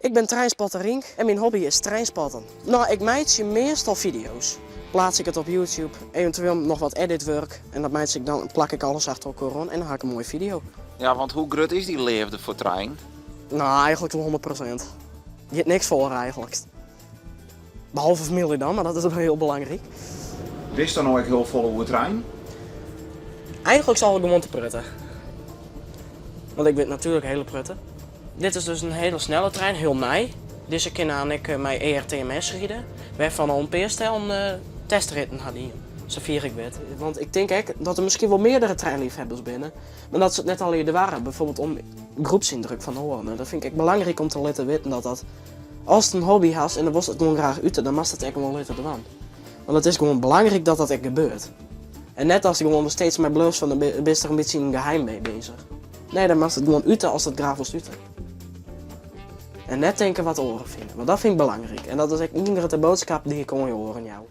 Ik bin treinspotter Rienk en myn hobby is treinspotten. No, ik meitsje meastal fideo's. Pleats ik it op YouTube, eventueel noch wat editwurk en dat meitsje ik dan, plak ik alles achter elkoar oan en dan ha ik in moaie fideo. Ja, want hoe grut is dy leafde foar trein? No, eigentlik wol 100%. Giet niks foar eigentlik. Behalve famylje dan, mar dat is wol hiel belangryk. Witst dan no ek hiel folle oer trein? Eigentlik sal ik gewoan te prutte. Want ik wit natuerlik hiele prutte. Dit is dus in hiele snelle trein, hiel nij. Dizze kin dan ek mei ERTMS ride, wêrfan al in pear stellen testritten ha dien, safier ik wit. Want ik tink ek dat der miskien wol meardere treinleafhebbers binne, mar dat se it net allegear doare, bijvoorbeeld om groepsyndruk fan oaren. Dat fyn ik ek belangryk om te litten witten dat dat, ast in hobby hast en dan wolst it gewoan graach ute, dan moatst it ek gewoan litte dwaan. Want it is gewoan belangryk dat dat ek gebeurt. En net ast gewoan der steeds mei bliuwst fan dan bist der in bytsje yn in geheim mee bezich. Nee, dan moatst it gewoan ute ast it graach wolst ute. En net tinke wat oaren fine, want dat fyn ik belangryk. En dat is ek ien grutte boadskap dy't ik oan jo oaren jou.